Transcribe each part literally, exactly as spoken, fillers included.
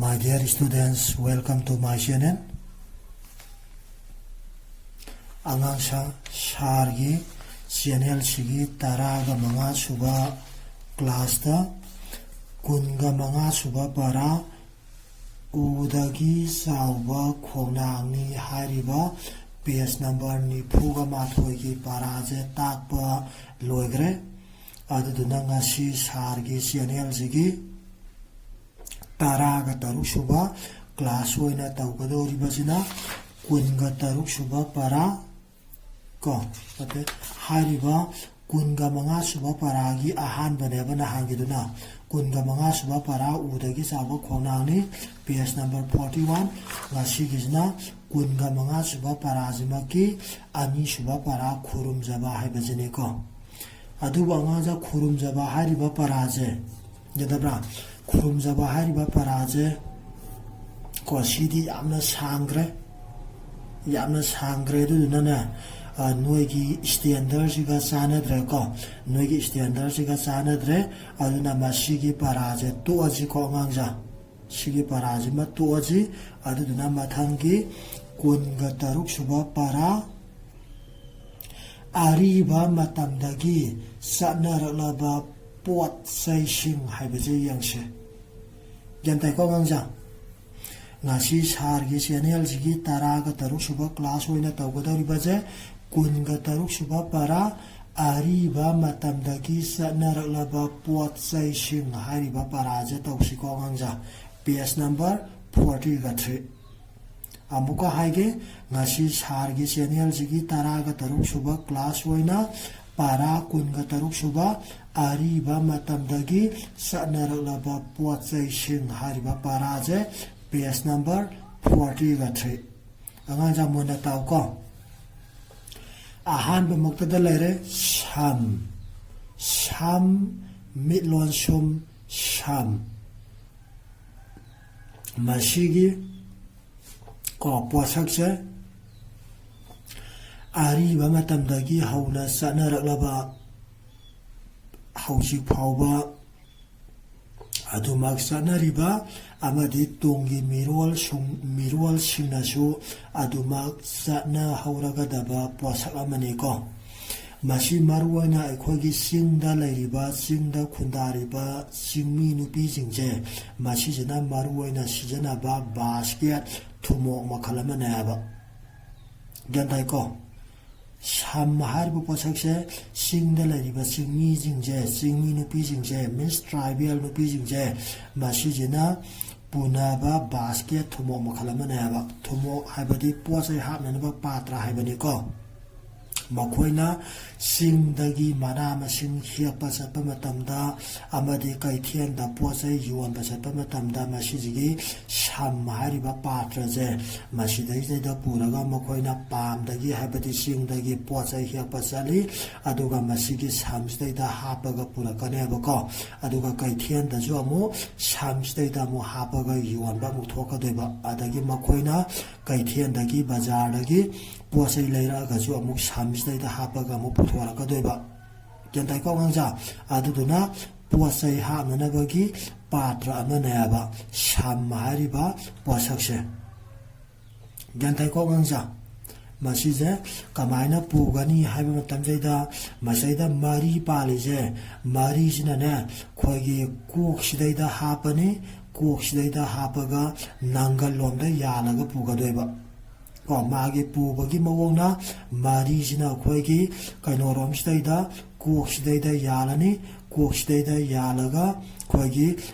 My dear students, welcome to my channel. ꯑꯉꯥꯡ ꯁꯥ-, ꯁꯥꯔꯒꯤ ꯆꯦꯅꯦꯜꯁꯤꯒꯤ ꯇꯔꯥꯒ ꯃꯉꯥ ꯁꯨꯕ ꯀ꯭ꯂꯥꯁꯇ ꯀꯨꯟꯒ ꯃꯉꯥ ꯁꯨꯕ ꯄꯔꯥ "ꯎꯗꯒꯤ ꯆꯥꯎꯕ ꯈꯣꯡꯅꯥꯡꯅꯤ" ꯍꯥꯏꯔꯤꯕ ꯄꯦꯖ ꯅꯝꯕꯔ ꯅꯤꯐꯨꯒ ꯃꯥꯊꯣꯏꯒꯤ ꯄꯔꯥꯁꯦ ꯇꯥꯛꯄ ꯂꯣꯏꯈ꯭ꯔꯦ꯫ ꯑꯗꯨꯗꯨꯅ ꯉꯁꯤ ꯁꯥꯔꯒꯤ ꯆꯦꯅꯦꯜꯁꯤꯒꯤ ꯇꯔꯥꯒ ꯇꯔꯨꯛ ꯁꯨꯕ ꯀ꯭ꯂꯥꯁ ꯑꯣꯏꯅ ꯇꯧꯒꯗꯧꯔꯤꯕꯁꯤꯅ ꯀꯨꯟꯒ ꯇꯔꯨꯛ ꯁꯨꯕ ꯄꯔꯥ ꯀꯣ, ꯅꯠꯇꯦ, ꯍꯥꯏꯔꯤꯕ ꯀꯨꯟꯒ ꯃꯉꯥ ꯁꯨꯕ ꯄꯔꯥꯒꯤ ꯑꯍꯥꯟꯕꯅꯦꯕ ꯅꯍꯥꯟꯒꯤꯗꯨꯅ꯫ ꯀꯨꯟꯒ ꯃꯉꯥ ꯁꯨꯕ ꯄꯔꯥ "ꯎꯗꯒꯤ ꯆꯥꯎꯕ ꯈꯣꯡꯅꯥꯡꯅꯤ", ꯄꯦꯖ ꯅꯝꯕꯔ ꯐꯣꯔꯇꯤ ꯋꯥꯟ꯫ ꯉꯁꯤꯒꯤꯁꯤꯅ ꯀꯨꯟꯒ ꯃꯉꯥ ꯁꯨꯕ ꯄꯔꯥꯁꯤꯃꯛꯀꯤ ꯑꯅꯤꯁꯨꯕ ꯄꯔꯥ "ꯈꯨꯔꯨꯝꯖꯕ" ꯍꯥꯏꯕꯁꯤꯅꯤꯀꯣ꯫ ꯑꯗꯨꯕꯨ ꯑꯉꯥꯡꯁꯥ, "ꯈꯨꯔꯨꯝꯖꯕ" ꯍꯥꯏꯔꯤꯕ ꯄꯔꯥꯁꯦ, ꯌꯥꯗꯕ꯭ꯔꯥ? "ꯈꯨꯔꯨꯝꯖꯕ" ꯍꯥꯏꯔꯤꯕ ꯄꯔꯥꯁꯦ ꯀꯣ, ꯁꯤꯗꯤ ꯌꯥꯝꯅ ꯁꯥꯡꯈ꯭ꯔꯦ, ꯌꯥꯝꯅ ꯁꯥꯡꯈ꯭ꯔꯦ꯫ ꯑꯗꯨꯗꯨꯅꯅꯦ, ꯑ, ꯅꯣꯏꯒꯤ ꯁ꯭ꯇꯦꯟꯗꯔꯁꯤꯒ ꯆꯥꯟꯅꯗ꯭ꯔꯦꯀꯣ, ꯅꯣꯏꯒꯤ ꯁ꯭ꯇꯦꯟꯗꯔꯁꯤꯒ ꯆꯥꯟꯅꯗ꯭ꯔꯦ꯫ ꯑꯗꯨꯅ ꯃꯁꯤꯒꯤ ꯄꯔꯥꯁꯦ ꯇꯣꯛꯑꯁꯤꯀꯣ ꯑꯉꯥꯡꯁꯥ, ꯁꯤꯒꯤ ꯄꯔꯥꯁꯤꯃ ꯇꯣꯛꯑꯁꯤ꯫ ꯑꯗꯨꯗꯨꯅ ꯃꯊꯪꯒꯤ ꯀꯨꯟꯒ ꯇꯔꯨꯛ ꯁꯨꯕ ꯄꯔꯥ, "ꯑꯔꯤꯕ ꯃꯇꯝꯗꯒꯤ ꯆꯠꯅꯔꯛꯂꯕ ꯄꯣꯠ ꯆꯩꯁꯤꯡ" ꯍꯥꯏꯕꯁꯦ ꯌꯦꯡꯁꯦ꯫ ꯒ꯭ꯌꯥꯟ ꯇꯥꯏꯀꯣ ꯑꯉꯥꯡꯁꯥ? ꯉꯁꯤ ꯁꯥꯔꯒꯤ ꯆꯦꯅꯦꯜꯁꯤꯒꯤ ꯇꯔꯥꯒ ꯇꯔꯨꯛ ꯁꯨꯕ ꯀ꯭ꯂꯥꯁ ꯑꯣꯏꯅ ꯇꯧꯒꯗꯧꯔꯤꯕꯁꯦ ꯀꯨꯟꯒ ꯇꯔꯨꯛ ꯁꯨꯕ ꯄꯔꯥ, "ꯑꯔꯤꯕ ꯃꯇꯝꯗꯒꯤ ꯆꯠꯅꯔꯛꯂꯕ ꯄꯣꯠ ꯆꯩꯁꯤꯡ" ꯍꯥꯏꯔꯤꯕ ꯄꯔꯥꯁꯦ ꯇꯧꯁꯤꯀꯣ ꯑꯉꯥꯡꯁꯥ꯫ ꯄꯦꯖ ꯅꯝꯕꯔ ꯐꯣꯔꯇꯤꯒ ꯊ꯭ꯔꯤ꯫ ꯑꯃꯨꯛꯀ ꯍꯥꯏꯒꯦ, ꯉꯁꯤ ꯁꯥꯔꯒꯤ ꯆꯦꯅꯦꯜꯁꯤꯒꯤ ꯇꯔꯥꯒ ꯇꯔꯨꯛ ꯁꯨꯕ ꯀ꯭ꯂꯥꯁ ꯑꯣꯏꯅ ꯄꯔꯥ ꯀꯨꯟꯒ ꯇꯔꯨꯛ ꯁꯨꯕ "ꯑꯔꯤꯕ ꯃꯇꯝꯗꯒꯤ ꯆꯠꯅꯔꯛꯂꯕ ꯄꯣꯠ ꯆꯩꯁꯤꯡ" ꯍꯥꯏꯔꯤꯕ ꯄꯔꯥꯁꯦ ꯄꯦꯖ ꯅꯝꯕꯔ ꯐꯣꯔꯇꯤꯒ ꯊ꯭ꯔꯤ꯫ ꯑꯉꯥꯡꯁꯥ ꯃꯨꯟꯅ ꯇꯥꯎꯀꯣ꯫ ꯑꯍꯥꯟꯕꯃꯛꯇꯗ ꯂꯩꯔꯦ ꯁꯝ, ꯁꯝ, ꯃꯤꯠꯂꯣꯟꯁꯨꯝ ꯁꯝ꯫ ꯃꯁꯤꯒꯤ ꯀꯣ ꯄꯣꯠꯁꯛꯁꯦ ꯑꯔꯤꯕ ꯃꯇꯝꯗꯒꯤ ꯍꯧꯅ ꯆꯠꯅꯔꯛꯂꯕ ꯍꯧꯖꯤꯛ ꯐꯥꯎꯕ ꯑꯗꯨꯃꯛ ꯆꯠꯅꯔꯤꯕ ꯑꯃꯗꯤ ꯇꯨꯡꯒꯤ ꯃꯤꯔꯣꯜ ꯁꯨꯡ-, ꯃꯤꯔꯣꯜꯁꯤꯡꯅꯁꯨ ꯑꯗꯨꯃꯛ ꯆꯠꯅꯍꯧꯔꯒꯗꯕ ꯄꯣꯠꯁꯛ ꯑꯃꯅꯤꯀꯣ꯫ ꯃꯁꯤ ꯃꯔꯨꯑꯣꯏꯅ ꯑꯩꯈꯣꯏꯒꯤ ꯆꯤꯡꯗ ꯂꯩꯔꯤꯕ, ꯆꯤꯡꯗ ꯈꯨꯟꯗꯥꯔꯤꯕ ꯆꯤꯡꯃꯤ ꯅꯨꯄꯤꯁꯤꯡꯁꯦ, ꯃꯁꯤꯁꯤꯅ ꯃꯔꯨꯑꯣꯏꯅ ꯁꯤꯖꯤꯟꯅꯕ ꯕꯥꯁꯀꯦꯠ, ꯊꯨꯝꯃꯣꯛ ꯃꯈꯜ ꯑꯃꯅꯦ ꯍꯥꯏꯕ꯫ ꯒ꯭ꯌꯥꯟ ꯇꯥꯏꯀꯣ? ꯁꯝ ꯍꯥꯏꯔꯤꯕ ꯄꯣꯠꯁꯛꯁꯦ ꯆꯤꯡꯗ ꯂꯩꯔꯤꯕ ꯆꯤꯡꯃꯤꯁꯤꯡꯁꯦ, ꯆꯤꯡꯃꯤ ꯅꯨꯄꯤꯁꯤꯡꯁꯦ, means tribal ꯅꯨꯄꯤꯁꯤꯡꯁꯦ, ꯃꯁꯤꯁꯤꯅ ꯄꯨꯅꯕ ꯕꯥꯁꯀꯦꯠ, ꯊꯨꯝꯃꯣꯛ ꯃꯈꯜ ꯑꯃꯅꯦ ꯍꯥꯏꯕ꯫ ꯊꯨꯝꯃꯣꯛ ꯍꯥꯏꯕꯗꯤ ꯄꯣꯠ ꯆꯩ ꯍꯥꯞꯅꯅꯕ ꯄꯥꯇ꯭ꯔ ꯍꯥꯏꯕꯅꯤꯀꯣ꯫ ꯃꯈꯣꯏꯅ ꯆꯤꯡꯗꯒꯤ ꯃꯅꯥ ꯃꯁꯤꯡ ꯍꯦꯛꯄ ꯆꯠꯄ ꯃꯇꯝꯗ ꯑꯃꯗꯤ ꯀꯩꯊꯦꯜꯗ ꯄꯣꯠ ꯆꯩ ꯌꯣꯟꯕ ꯆꯠꯄ ꯃꯇꯝꯗ ꯃꯁꯤꯁꯤꯒꯤ ꯁꯝ ꯍꯥꯏꯔꯤꯕ ꯄꯥꯇ꯭ꯔꯁꯦ, ꯃꯁꯤꯗꯩꯁꯤꯗꯩꯗ ꯄꯨꯔꯒ ꯃꯈꯣꯏꯅ ꯄꯥꯝꯗꯒꯤ, ꯍꯥꯏꯕꯗꯤ ꯆꯤꯡꯗꯒꯤ ꯄꯣꯠ ꯆꯩ ꯍꯦꯛꯄ ꯆꯠꯂꯤ꯫ ꯑꯗꯨꯒ ꯃꯁꯤꯒꯤ ꯁꯝꯁꯤꯗꯩꯗ ꯍꯥꯞꯄꯒ ꯄꯨꯔꯛꯀꯅꯦꯕꯀꯣ꯫ ꯑꯗꯨꯒ ꯀꯩꯊꯦꯜꯗꯁꯨ ꯑꯃꯨꯛ ꯁꯝꯁꯤꯗꯩꯗ ꯑꯃꯨꯛ ꯍꯥꯞꯄꯒ ꯌꯣꯟꯕ ꯑꯃꯨꯛ ꯊꯣꯛꯀꯗꯣꯏꯕ꯫ ꯑꯗꯒꯤ ꯃꯈꯣꯏꯅ ꯀꯩꯊꯦꯜꯗꯒꯤ, ꯕꯖꯥꯔꯗꯒꯤ ꯄꯣꯠ ꯆꯩ ꯂꯩꯔꯛꯑꯒꯁꯨ ꯑꯃꯨꯛ ꯁꯝꯁꯤꯗꯩꯗ ꯍꯥꯞꯄꯒ ꯑꯃꯨꯛ ꯄꯨꯊꯣꯔꯛꯀꯗꯣꯏꯕ꯫ ꯒ꯭ꯌꯥꯟ ꯇꯥꯏꯀꯣ ꯑꯉꯥꯡꯁꯥ? ꯑꯗꯨꯗꯨꯅ ꯄꯣꯠ ꯆꯩ ꯍꯥꯞꯅꯅꯕꯒꯤ ꯄꯥꯇ꯭ꯔ ꯑꯃꯅꯦꯕ ꯁꯝ ꯍꯥꯏꯔꯤꯕ ꯄꯣꯠꯁꯛꯁꯦ꯫ ꯒ꯭ꯌꯥꯟ ꯇꯥꯏꯀꯣ ꯑꯉꯥꯡꯁꯥ? ꯃꯁꯤꯁꯦ ꯀꯃꯥꯏꯅ ꯄꯨꯒꯅꯤ ꯍꯥꯏꯕ ꯃꯇꯝꯁꯤꯗ, ꯃꯁꯤꯗ ꯃꯔꯤ ꯄꯥꯜꯂꯤꯁꯦ, ꯃꯔꯤꯁꯤꯅꯅꯦ ꯑꯩꯈꯣꯏꯒꯤ ꯀꯣꯛꯁꯤꯗꯩꯗ ꯍꯥꯞꯄꯅꯤ꯫ ꯀꯣꯛꯁꯤꯗꯩꯗ ꯍꯥꯞꯄꯒ ꯅꯪꯒꯜ ꯂꯣꯝꯗ ꯌꯥꯜꯂꯒ ꯄꯨꯒꯗꯣꯏꯕ꯫ ꯀꯣ, ꯃꯥꯒꯤ ꯄꯨꯕꯒꯤ ꯃꯑꯣꯡꯅ ꯃꯔꯤꯁꯤꯅ ꯑꯩꯈꯣꯏꯒꯤ ꯀꯩꯅꯣꯔꯣꯝꯁꯤꯗꯩꯗ, ꯀꯣꯛꯁꯤꯗꯩꯗ ꯌꯥꯜꯂꯅꯤ꯫ ꯀꯣꯛꯁꯤꯗꯩꯗ ꯌꯥꯜꯂꯒ ꯑꯩꯈꯣꯏꯒꯤ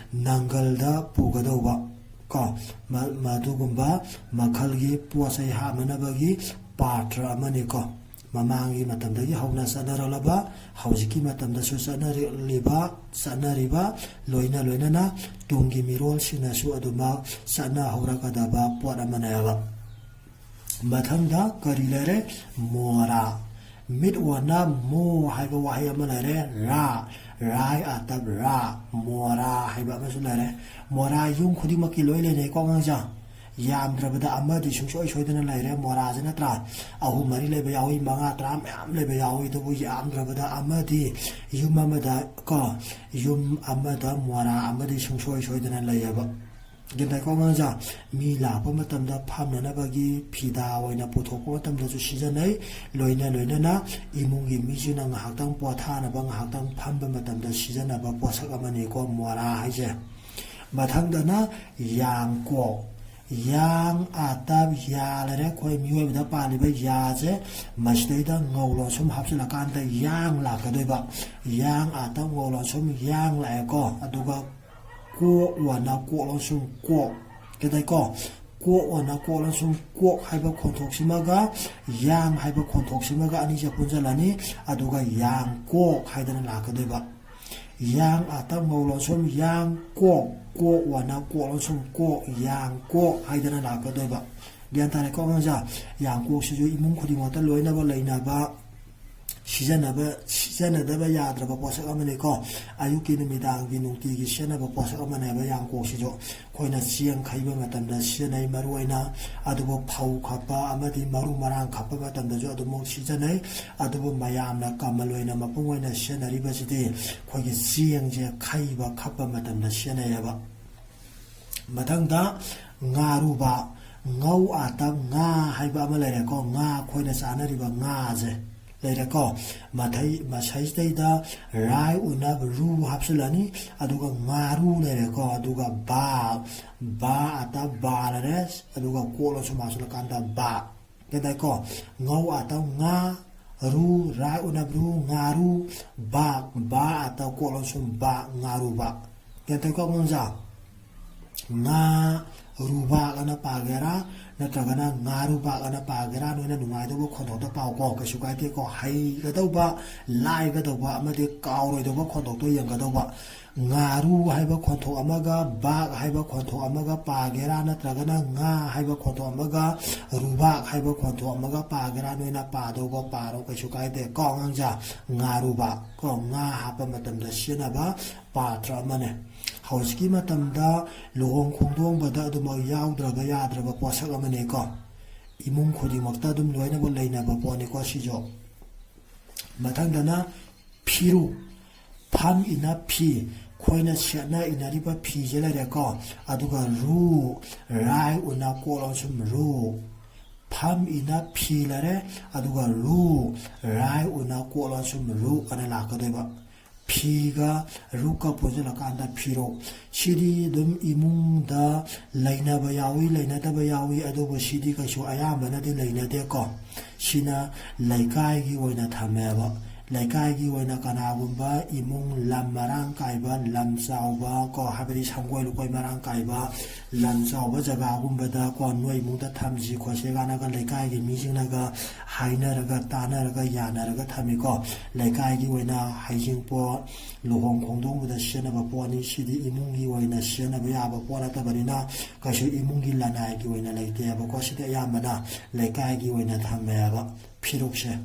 ꯅꯪꯒꯜꯗ ꯄꯨꯒꯗꯧꯕ꯫ ꯀꯣ, ꯃ-, ꯃꯗꯨꯒꯨꯝꯕ ꯃꯈꯜꯒꯤ ꯄꯣꯠ ꯆꯩ ꯍꯥꯞꯅꯅꯕꯒꯤ ꯄꯥꯇ꯭ꯔ ꯑꯃꯅꯤꯀꯣ꯫ ꯃꯃꯥꯡꯒꯤ ꯃꯇꯝꯗꯒꯤ ꯍꯧꯅ ꯆꯠꯅꯔꯛꯂꯕ, ꯍꯧꯖꯤꯛꯀꯤ ꯃꯇꯝꯗꯁꯨ ꯆꯠꯅꯔꯛꯂꯤꯕ, ꯆꯠꯅꯔꯤꯕ, ꯂꯣꯏꯅ ꯂꯣꯏꯅꯅ ꯇꯨꯡꯒꯤ ꯃꯤꯔꯣꯜꯁꯤꯡꯅꯁꯨ ꯑꯗꯨꯃꯛ ꯆꯠꯅꯍꯧꯔꯛꯀꯗꯕ ꯄꯣꯠ ꯑꯃꯅꯦꯕ꯫ ꯃꯊꯪꯗ ꯀꯔꯤ ꯂꯩꯔꯦ? ꯃꯣꯔꯥ꯫ ꯃꯤꯠ ꯑꯣꯟꯅ ꯃꯣ ꯍꯥꯏꯕ ꯋꯥꯍꯩ ꯑꯃ ꯂꯩꯔꯦ꯫ ꯔꯥ, ꯔꯥꯏ ꯑꯥꯇꯞ ꯔꯥ, ꯃꯣꯔꯥ ꯍꯥꯏꯕ ꯑꯃꯁꯨ ꯂꯩꯔꯦ꯫ ꯃꯣꯔꯥ ꯌꯨꯝ ꯈꯨꯗꯤꯡꯃꯛꯀꯤ ꯂꯣꯏ ꯂꯩꯅꯩꯀꯣ ꯑꯉꯥꯡꯁꯥ? ꯌꯥꯝꯗ꯭ꯔꯕꯗ ꯑꯃꯗꯤ ꯁꯨꯡꯁꯣꯏ ꯁꯣꯏꯗꯅ ꯂꯩꯔꯦ꯫ ꯃꯣꯔꯥꯁꯦ ꯅꯠꯇ꯭ꯔꯥ, ꯑꯍꯨꯝ ꯃꯔꯤ ꯂꯩꯕ ꯌꯥꯎꯏ, ꯃꯉꯥ ꯇꯔꯥ ꯃꯌꯥꯝ ꯂꯩꯕ ꯌꯥꯎꯏ, ꯑꯗꯨꯕꯨ ꯌꯥꯝꯗ꯭ꯔꯕꯗ ꯑꯃꯗꯤ ꯌꯨꯝ ꯑꯃꯗ ꯀꯣ, ꯌꯨꯝ ꯑꯃꯗ ꯃꯣꯔꯥ ꯑꯃꯗꯤ ꯁꯨꯡꯁꯣꯏ ꯁꯣꯏꯗꯅ ꯂꯩꯌꯦꯕ꯫ ꯒ꯭ꯌꯥꯟ ꯇꯥꯏꯀꯣ ꯑꯉꯥꯡꯁꯥ? ꯃꯤ ꯂꯥꯛꯄ ꯃꯇꯝꯗ ꯐꯝꯅꯅꯕꯒꯤ ꯐꯤꯗꯥ ꯑꯣꯏꯅ ꯄꯨꯊꯣꯛꯄ ꯃꯇꯝꯗꯁꯨ ꯁꯤꯖꯤꯟꯅꯩ꯫ ꯂꯣꯏꯅ ꯂꯣꯏꯅꯅ ꯏꯃꯨꯡꯒꯤ ꯃꯤꯁꯤꯡꯅ ꯉꯥꯏꯍꯥꯛꯇꯪ ꯄꯣꯊꯥꯅꯕ, ꯉꯥꯏꯍꯥꯛꯇꯪ ꯐꯝꯕ ꯃꯇꯝꯗ ꯁꯤꯖꯤꯟꯅꯕ ꯄꯣꯠꯁꯛ ꯑꯃꯅꯤꯀꯣ ꯃꯣꯔꯥ ꯍꯥꯏꯁꯦ꯫ ꯃꯊꯪꯗꯅ ꯌꯥꯡꯀꯣꯛ꯫ ꯌꯥꯡ ꯑꯥꯇꯞ ꯌꯥ ꯂꯩꯔꯦ꯫ ꯑꯩꯈꯣꯏ ꯃꯤꯑꯣꯏꯕꯗ ꯄꯥꯜꯂꯤꯕ ꯌꯥꯁꯦ ꯃꯁꯤꯗꯩꯗ ꯉꯧ ꯂꯣꯟꯁꯨꯝ ꯍꯥꯞꯆꯤꯜꯂꯀꯥꯟꯗ ꯌꯥꯡ ꯂꯥꯛꯀꯗꯣꯏꯕ꯫ ꯌꯥꯡ ꯑꯥꯇꯞ ꯉꯧ ꯂꯣꯟꯁꯨꯝ ꯌꯥꯡ ꯂꯥꯛꯑꯦꯀꯣ꯫ ꯑꯗꯨꯒ ꯀꯣꯛ ꯋꯥꯅ ꯀꯣꯛ ꯂꯣꯟꯁꯨꯝ ꯀꯣꯛ꯫ ꯒ꯭ꯌꯥꯟ ꯇꯥꯏꯀꯣ? ꯀꯣꯛ ꯋꯥꯅ ꯀꯣꯛ ꯂꯣꯟꯁꯨꯝ ꯀꯣꯛ ꯍꯥꯏꯕ ꯈꯣꯟꯊꯣꯛꯁꯤꯃꯒ ꯌꯥꯡ ꯍꯥꯏꯕ ꯈꯣꯟꯊꯣꯛꯁꯤꯃꯒ ꯑꯅꯤꯁꯦ ꯄꯨꯟꯁꯤꯜꯂꯅꯤ꯫ ꯑꯗꯨꯒ ꯌꯥꯡꯀꯣꯛ ꯍꯥꯏꯗꯅ ꯂꯥꯛꯀꯗꯣꯏꯕ꯫ ꯌꯥꯡ ꯑꯥꯇꯞ ꯉꯧ ꯂꯣꯟꯁꯨꯝ ꯌꯥꯡ ꯀꯣꯛ, ꯀꯣꯛ ꯋꯥꯅ ꯀꯣꯛ ꯂꯣꯟꯁꯨꯝ ꯀꯣꯛ, ꯌꯥꯡꯀꯣꯛ ꯍꯥꯏꯗꯅ ꯂꯥꯛꯀꯗꯣꯏꯕ꯫ ꯒ꯭ꯌꯥꯟ ꯇꯥꯔꯦꯀꯣ ꯑꯉꯥꯡꯁꯥ? ꯌꯥꯡꯀꯣꯛꯁꯤꯁꯨ ꯏꯃꯨꯡ ꯈꯨꯗꯤꯡꯃꯛꯇ ꯂꯣꯏꯅꯕ ꯂꯩꯅꯕ, ꯁꯤꯖꯤꯟꯅꯕ, ꯁꯤꯖꯤꯟꯅꯗꯕ ꯌꯥꯗ꯭ꯔꯕ ꯄꯣꯠꯁꯛ ꯑꯃꯅꯤꯀꯣ꯫ ꯑꯌꯨꯛꯀꯤ ꯅꯨꯃꯤꯗꯥꯡꯒꯤ ꯅꯨꯡꯇꯤꯒꯤ ꯁꯤꯖꯤꯟꯅꯕ ꯄꯣꯠꯁꯛ ꯑꯃꯅꯦꯕ ꯌꯥꯡꯀꯣꯛꯁꯤꯁꯨ꯫ ꯑꯩꯈꯣꯏꯅ ꯆꯦꯡ ꯈꯩꯕ ꯃꯇꯝꯗ ꯁꯤꯖꯤꯟꯅꯩ, ꯃꯔꯨꯑꯣꯏꯅ꯫ ꯑꯗꯨꯕꯨ ꯐꯧ ꯈꯞꯄ ꯑꯃꯗꯤ ꯃꯔꯨ ꯃꯔꯥꯡ ꯈꯞꯄ ꯃꯇꯝꯗꯁꯨ ꯑꯗꯨꯃꯛ ꯁꯤꯖꯤꯟꯅꯩ꯫ ꯑꯗꯨꯕꯨ ꯃꯌꯥꯝꯅ ꯀꯃꯟ ꯑꯣꯏꯅ ꯃꯄꯨꯡ ꯑꯣꯏꯅ ꯁꯤꯖꯤꯟꯅꯔꯤꯕꯁꯤꯗꯤ ꯑꯩꯈꯣꯏꯒꯤ ꯆꯦꯡꯁꯦ ꯈꯩꯕ ꯈꯞꯄ ꯃꯇꯝꯗ ꯁꯤꯖꯤꯟꯅꯩꯌꯦꯕ꯫ ꯃꯊꯪꯗ ꯉꯥꯔꯨꯕ, ꯉꯧ ꯑꯥꯇꯞ ꯉꯥ ꯍꯥꯏꯕ ꯑꯃ ꯂꯩꯔꯦꯀꯣ꯫ ꯉꯥ, ꯑꯩꯈꯣꯏꯅ ꯆꯥꯅꯔꯤꯕ ꯉꯥꯁꯦ ꯂꯩꯔꯦꯀꯣ꯫ ꯃꯊꯩ, ꯃꯁꯩꯁꯤꯗꯩꯗ ꯔꯥꯏ ꯎꯅꯞ ꯔꯨ ꯍꯥꯞꯆꯤꯜꯂꯅꯤ꯫ ꯑꯗꯨꯒ ꯉꯥꯔꯨ ꯂꯩꯔꯦꯀꯣ꯫ ꯑꯗꯨꯒ ꯕꯥ, ꯕꯥ ꯑꯥꯇꯞ ꯕꯥ ꯂꯩꯔꯦ꯫ ꯑꯗꯨꯒ ꯀꯣꯛ ꯂꯣꯟꯁꯨꯝ ꯍꯥꯞꯆꯤꯜꯂꯀꯥꯟꯗ ꯕꯥ꯫ ꯒ꯭ꯌꯥꯟ ꯇꯥꯏꯀꯣ? ꯉꯧ ꯑꯥꯇꯞ ꯉꯥ, ꯔꯨ, ꯔꯥꯏ ꯎꯅꯞ ꯔꯨ, ꯉꯥꯔꯨ, ꯕꯥ, ꯕꯥ ꯑꯥꯇꯞ ꯀꯣꯛ ꯂꯣꯟꯁꯨꯝ ꯕꯥ, ꯉꯥꯔꯨꯕ꯫ ꯒ꯭ꯌꯥꯟ ꯇꯥꯏꯀꯣ ꯑꯉꯥꯡꯁꯥ? ꯉꯥ ꯔꯨꯕꯥꯛ ꯑꯅ ꯄꯥꯒꯦꯔꯥ, ꯅꯠꯇ꯭ꯔꯒꯅ ꯉꯥꯔꯨꯕꯥꯛ ꯑꯅ ꯄꯥꯒꯦꯔꯥ, ꯅꯣꯏꯅ ꯅꯨꯡꯉꯥꯏꯗꯧꯕ ꯈꯣꯟꯊꯣꯛꯇ ꯄꯥꯎꯀꯣ, ꯀꯩꯁꯨ ꯀꯥꯏꯗꯦꯀꯣ꯫ ꯍꯩꯒꯗꯧꯕ, ꯂꯥꯏꯒꯗꯧꯕ ꯑꯃꯗꯤ ꯀꯥꯎꯔꯣꯏꯗꯧꯕ ꯈꯣꯟꯊꯣꯛꯇꯣ ꯌꯦꯡꯒꯗꯧꯕ꯫ ꯉꯥꯔꯨ ꯍꯥꯏꯕ ꯈꯣꯟꯊꯣꯛ ꯑꯃꯒ ꯕꯥꯛ ꯍꯥꯏꯕ ꯈꯣꯟꯊꯣꯛ ꯑꯃꯒ ꯄꯥꯒꯦꯔꯥ, ꯅꯠꯇ꯭ꯔꯒꯅ ꯉꯥ ꯍꯥꯏꯕ ꯈꯣꯟꯊꯣꯛ ꯑꯃꯒ ꯔꯨꯕꯥꯛ ꯍꯥꯏꯕ ꯈꯣꯟꯊꯣꯛ ꯑꯃꯒ ꯄꯥꯒꯦꯔꯥ, ꯅꯣꯏꯅ ꯄꯥꯗꯧꯕ ꯄꯥꯔꯣ, ꯀꯩꯁꯨ ꯀꯥꯏꯗꯦ ꯀꯣ ꯑꯉꯥꯡꯁꯥ꯫ ꯉꯥꯔꯨꯕꯥꯛ ꯀꯣ, ꯉꯥ ꯍꯥꯞꯄ ꯃꯇꯝꯗ ꯁꯤꯖꯤꯟꯅꯕ ꯄꯥꯇ꯭ꯔ ꯑꯃꯅꯦ꯫ ꯍꯧꯖꯤꯛꯀꯤ ꯃꯇꯝꯗ ꯂꯨꯍꯣꯡ ꯈꯣꯡꯗꯣꯡꯕꯗ ꯑꯗꯨꯃꯛ ꯌꯥꯎꯗ꯭ꯔꯕ ꯌꯥꯗ꯭ꯔꯕ ꯄꯣꯠꯁꯛ ꯑꯃꯅꯤꯀꯣ꯫ ꯏꯃꯨꯡ ꯈꯨꯗꯤꯡꯃꯛꯇ ꯑꯗꯨꯝ ꯂꯣꯏꯅꯃꯛ ꯂꯩꯅꯕ ꯄꯣꯠꯅꯤꯀꯣ ꯁꯤꯁꯨ꯫ ꯃꯊꯪꯗꯅ ꯐꯤꯔꯨꯛ, ꯐꯝ ꯏꯅ ꯐꯤ, ꯑꯩꯈꯣꯏꯅ ꯁꯦꯠꯅ ꯏꯅꯔꯤꯕ ꯐꯤꯁꯦ ꯂꯩꯔꯦꯀꯣ꯫ ꯑꯗꯨꯒ ꯔꯨ, ꯔꯥꯏ ꯎꯅ ꯀꯣꯛ ꯂꯣꯟꯁꯨꯝ ꯔꯨ꯫ ꯐꯝ ꯏꯅ ꯐꯤ ꯂꯩꯔꯦ, ꯑꯗꯨꯒ ꯔꯨ, ꯔꯥꯏ ꯎꯅ ꯀꯣꯛ ꯂꯣꯟꯁꯨꯝ ꯔꯨ ꯑꯅ ꯂꯥꯛꯀꯗꯣꯏꯕ꯫ ꯐꯤꯒ ꯔꯨꯛꯀ ꯄꯨꯟꯁꯤꯜꯂꯀꯥꯟꯗ ꯐꯤꯔꯨꯛ꯫ ꯁꯤꯗꯤ ꯑꯗꯨꯝ ꯏꯃꯨꯡꯗ ꯂꯩꯅꯕ ꯌꯥꯎꯏ, ꯂꯩꯅꯗꯕ ꯌꯥꯎꯏ, ꯑꯗꯨꯕꯨ ꯁꯤꯗꯤ ꯀꯩꯁꯨ ꯑꯌꯥꯝꯕꯅꯗꯤ ꯂꯩꯅꯗꯦꯀꯣ꯫ ꯁꯤꯅ ꯂꯩꯀꯥꯏꯒꯤ ꯑꯣꯏꯅ ꯊꯝꯃꯦꯕ꯫ ꯂꯩꯀꯥꯏꯒꯤ ꯑꯣꯏꯅ ꯀꯅꯥꯒꯨꯝꯕ ꯏꯃꯨꯡ ꯂꯝ ꯃꯔꯥꯡ ꯀꯥꯏꯕ, ꯂꯝ ꯆꯥꯎꯕ ꯀꯣ, ꯍꯥꯏꯕꯗꯤ ꯁꯪꯒꯣꯏ ꯂꯨꯀꯣꯏ ꯃꯔꯥꯡ ꯀꯥꯏꯕ, ꯂꯝ ꯆꯥꯎꯕ ꯖꯒꯥꯒꯨꯝꯕꯗ ꯀꯣ, ꯅꯣꯏ ꯏꯃꯨꯡꯗ ꯊꯝꯁꯤ ꯈꯣꯠꯁꯤ ꯀꯥꯏꯅꯒ ꯂꯩꯀꯥꯏꯒꯤ ꯃꯤꯁꯤꯡꯅꯒ ꯍꯥꯏꯅꯔꯒ, ꯇꯥꯅꯔꯒ, ꯌꯥꯅꯔꯒ ꯊꯝꯃꯤꯀꯣ꯫ ꯂꯩꯀꯥꯏꯒꯤ ꯑꯣꯏꯅ ꯍꯩꯖꯤꯡꯄꯣꯠ, ꯂꯨꯍꯣꯡ ꯈꯣꯡꯗꯣꯡꯕꯗ ꯁꯤꯖꯤꯟꯅꯕ ꯄꯣꯠꯅꯤ꯫ ꯁꯤꯗꯤ ꯏꯃꯨꯡꯒꯤ ꯑꯣꯏꯅ ꯁꯤꯖꯤꯟꯅꯕ ꯌꯥꯕ ꯄꯣꯠ ꯅꯠꯇꯕꯅꯤꯅ ꯀꯩꯁꯨ ꯏꯃꯨꯡꯒꯤ ꯂꯅꯥꯏꯒꯤ ꯑꯣꯏꯅ ꯂꯩꯇꯦꯕꯀꯣ꯫ ꯁꯤꯗꯤ ꯑꯌꯥꯝꯕꯅ ꯂꯩꯀꯥꯏꯒꯤ ꯑꯣꯏꯅ ꯊꯝꯃꯦꯕ ꯐꯤꯔꯨꯛꯁꯦ꯫